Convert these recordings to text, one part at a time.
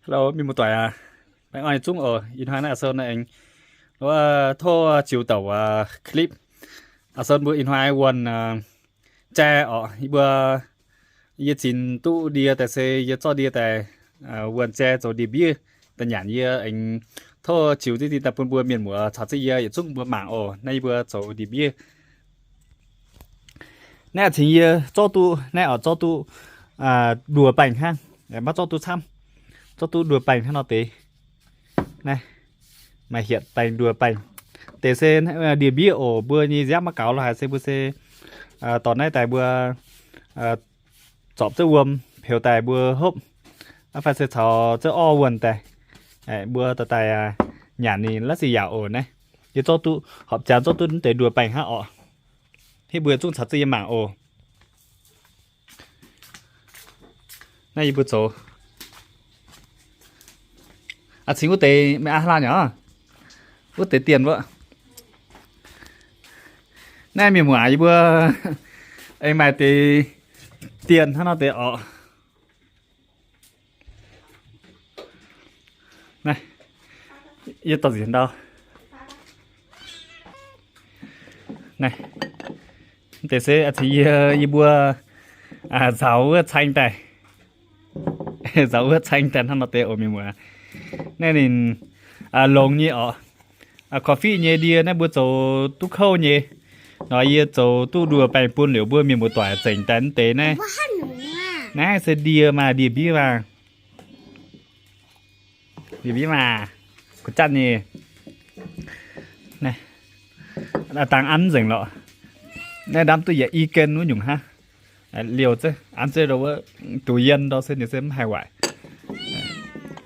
Hello, mienh muoz-doic aac. Baengh orn yietc zungv oc. Ih hnoi naaiv Aa Son aengx tov ziux douc clip. Aa Son mbuo ih hnoi wuonh jai orqc. Yie mbuo, yie zinx duqv ndie daaih se yie zorqv ndie daaih wuonh jai zoux ndie-mbiev daaih nyanc. Yie aengx tov ziux diqv daaih bun mbuo mienh muoz caux zengv yie yietc zungv mbuo mangc oc. Naaiv yie mbuo zoux ndie-mbiev. Naaiv cingx yie zorqv duqv, naaiv oix zorqv duqv nduoh baengh hnangv, maiv zorqv duqv camv, zorqv duqv nduoh baengh hnangv nor deix. Naaiv maaih hietc baengh nduoh baengh. Deix se ndie-mbiev oc. Mbuo nyei nziaamv maiv gaux lo haaix se mbuo se dorh naaiv daaih mbuo zorpc zengv wuom peux daaih mbuo hopv, aa fai se caux zengv orv wuonh daaih, mbuo dorh daaih nyanc ninh laav se yaac oc. Naaiv yie zorqv duqv horpc janx zorqv duqv deix nduoh baengh hnangv orqc. Hitv mbuo zungv caux zengv yie mangc oc. Naaiv yie mbuo zoux aa cingx wuov deix meih aa hlaax nyei, wuov deix dien wuov. Naaiv mienh muoz yie mbuo aengx maaih deix dien hnangv nor deix orqc. Naaiv yie dorh nziex ndau. Naaiv deix se aa cingx yie, yie mbuo nzaaux wuov caeng daaih, nzaaux wuov caeng daaih hnangv nor deix oc mienh muoz. Naaiv ninh longx nyei orqc. Coffee nyei ndie naaiv mbuo zoux duqv kouv nyei nor, yie zoux duqv nduoh baengh bun liuz mbuo mienh muoz-doic zengc daaih mv deix naaiv. Naaiv se ndie maah, ndie-mbiev maah. Ndie-mbiev maah, kuv zatv nyei. Dangh an nzengc lorqc. Naaiv ndamv duqv yietc i gen wuov nyungc hnangv. Liouh zengv an zengv wuov, duqv yienh ndau se ninh se mv haih waaic.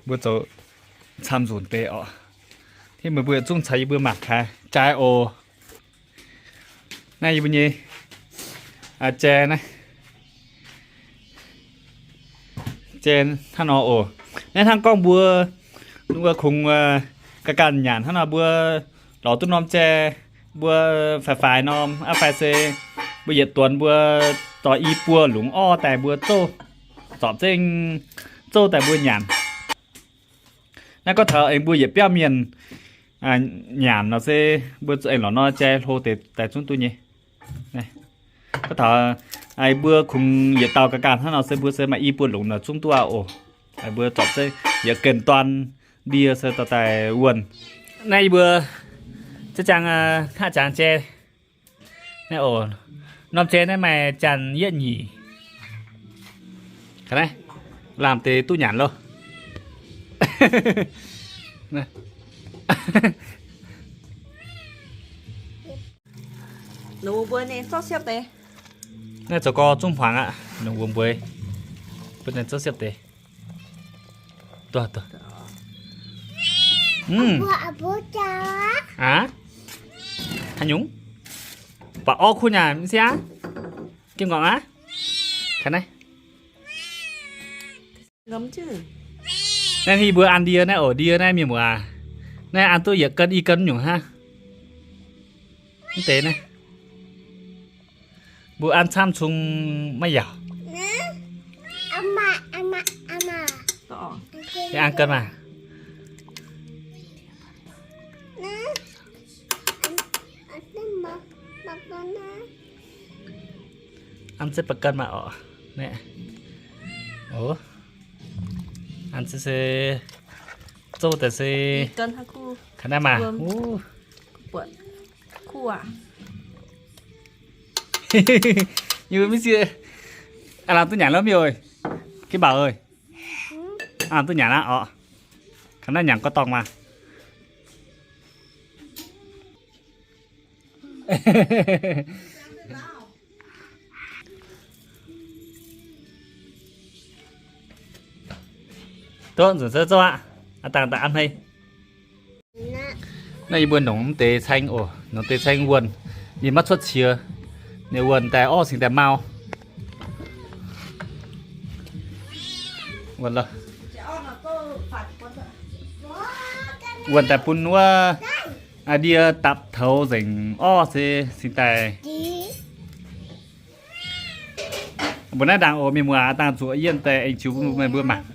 Mbuo zoux camv nzunc deix orqc. Hitv meih mbuo yietc zungv caux yie mbuo mangc kaaix jai oc. Naaiv yie mbuo nyei jai naaiv, jai hnangv nor oc. Naaiv hnangv gorngv mbuo, mbuo kungx ga'ganh nyanc hnangv nor, mbuo lorz duqv norm jai, mbuo faix-faix norm, aa fai se mbuo yietc duonx mbuo dorh i buo lungz orv daaih mbuo zouv, zorpc zengv zouv daaih mbuo nyanc. Naaiv gorngv taux aengx mbuo yietc biauv mienh nyanc nor se mbuo aengx lorz nor jai hlo deix daaih zungv duqv nyei. Gorngv taux mbuo kungx yietc dauh ga'ganh hnangv nor se mbuo se maaih i buo lungz nor zungv duqv aqv oc. Mbuo zorpc zengv yietc gen dorn ndie se dorh daaih wuonh. Naaiv yie mbuo za'jangv hnangv jangx jai naaiv oc. Norm jai naaiv maaih janx yietv nyic. Naaiv lamh deix duqv nyanc loh. Naaiv zoux gorx zungv hmuangx aqv, longc wuom mbueix bun ninh zouv siepv deix. Aa, haaix nyungc? Baac orv kuv nyanc mv siangv. Gengh ngorc aqv. Kaaix naaiv. Naaiv yie mbuo an ndie naaiv oc, ndie naaiv mienh muoz aac. Naaiv an duqv yietc gen i gen nyungc hnangv. Mv deix naaiv. Mbuo an camv cung maiv yaac. An gen maah. An zipv ba'gan maah orqc. Naeqv. Oc. An zipv se zouv daaih se kaaix naaiv maah. Yie mbuo maiv sie. Aa lamh duqv nyanc lov mienh oc. Gengh mbaauc oc. Aa lamh duqv nyanc aqv orqc. Kaaix naaiv nyanc gorqv dorngh maah. Duqv nzunc se zouv aqv. Aa dangh daaih an hnei. Naaiv yie mbuo nongc mv deix caeng oc, nongc deix caeng wuonh. Ninh maiv cuotv qiex, ninh wuonh daaih orv cingx daaih mau. Wuonh daaih bun wuov ndie dapc toux nzengc orv se cingx daaih. Mbuo naaiv ndaangc oc, mienh muoz aac, dangh zuoqc yienh daaih aengx ziux bun meih mbuo mangc.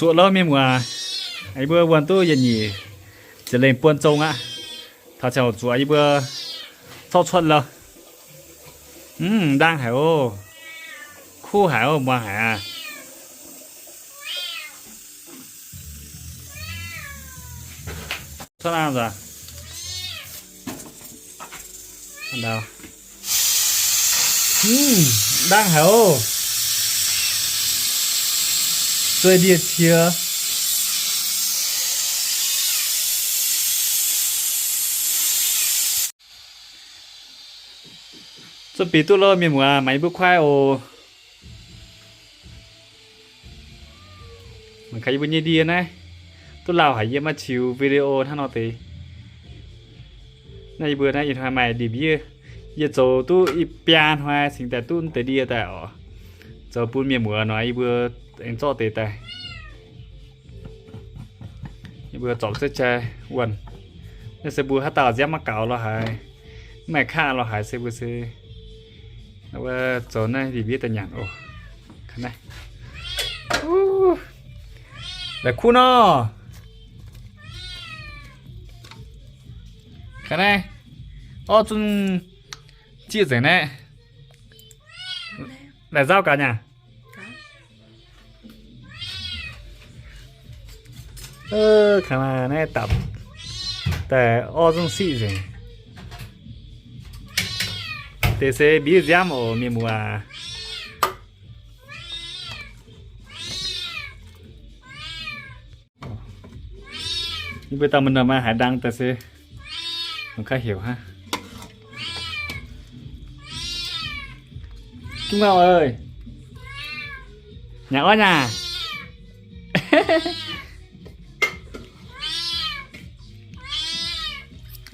Zuoqc lorqc mienh muoz, yie mbuo wuonh duqv yietc nyeic ziepc lengh buon zong aqv. Taux ziangh hoc zuoqc yie mbuo zorqv cuotv lorqc. Mv, ndaangc haic oc. Kuv haic oc, muangx haic aqv. Cuotv aqv nzunc. Ndaangc haic oc. Zueih ndie-qiex. Zuov bieqc duqv lorqc mienh muoz, mangc yie mbuo kuaaiv oc. Mangc gaax yie mbuo nyei ndie naaiv, duqv lauh haic, yie maiv ziux video hnangv nor deix. Naaiv yie mbuo naaiv ih hnoi maaih ndie-mbiev, yie zoux duqv i biaa hnoi cingx daaih duqv deix ndie daaih oc. Zoux bun mienh muoz nor yie mbuo aengx zorqv deix daaih. Yie mbuo zorpc zieqv jai wuonh. Naaiv se mbuo haaix dauh nziaamv maiv gaux lorqc haaix, mv maaih kaav lorqc haaix se mbuo se zoux naaiv ndie-mbiev daaih nyanc oc. La'kuv nor. Ga'naaiv orv zungv zieqv nzengc naaiv. Laih nzauv gaax nyanc. Naaiv dapc daaih orv zungv siqv nzengc. Deix se mbiev nziaamv oc mienh muoz. Yie mbuo daaih maaih norm maaih haaix ndaang daaih se longc kaav heuc hnangv. Gunv gauh, nyanc orv nyaah.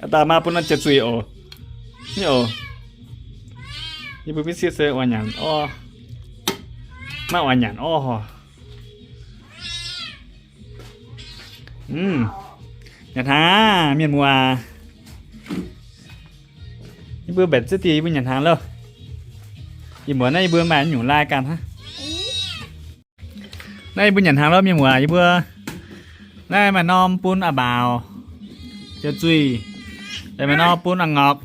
Aa, daaih maaih bun naaiv jiex zuiz oc. Ni oc. Yie mbuo maiv sieqv se oix nyanc orv, maiv oix nyanc orv hoc. Nyanc hnaangx aav, mienh muoz. Yie mbuo mbaeqc zieqv dieh, yie mbuo nyanc hnaangx loh. Ih muonz naaiv yie mbuo maaih nyungc lai ganh hnangv. Naaiv yie mbuo nyanc hnaangx loh mienh muoz, yie mbuo naaiv maaih norm bun a'maauc, jiex zuiz, maaih norm bun a'ngorc,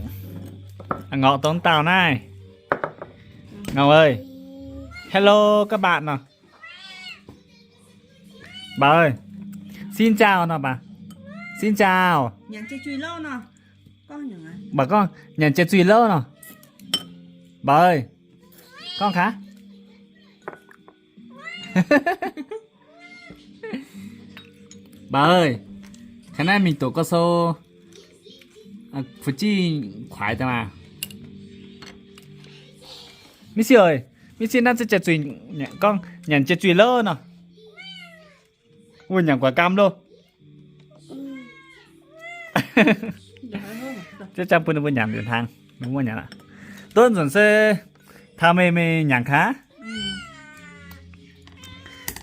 a'ngorc dongh dauh naaiv. Ngorc ơi, hello các bạn nor. Bảo ơi, xin chào nor bảo. Xin chào. Bảo con nyanc jiex zuiz lov nor. Bảo ơi, con khả. Bảo ơi, khả năng mình tổ con sâu, à, Phú Chi khoái ta mà. Misi ơi, misi naaiv zieqv jiex zuiz, gorngv nyanc jiex zuiz lov nor. Wuov nyanc guaax gaam loh. Zieqv jangv bun ninh mbuo nyanc liuz hnaangx, ninh mbuo nyanc aqv. Donv nzunc se taux meih, meih nyanc kaav?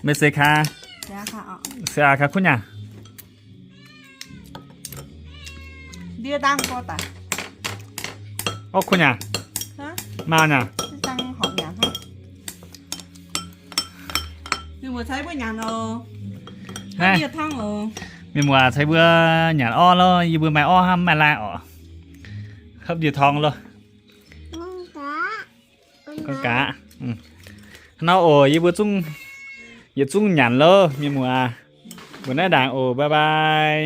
Meih seix kaav? Seix aax kaav kuv nyanc. Orv kuv nyanc. Maah nyanc. Mienh muoz ceix mbuo nyanc orv loh, yie mbuo maaih orv hnamv maaih lai orqc. Hopv ndie-torng loh. Gorngv gaax. Hnangv nor oc, yie mbuo zungv, yietc zungv nyanc loh mienh muoz. Mbuo naaiv ndaangc oc, bye bye.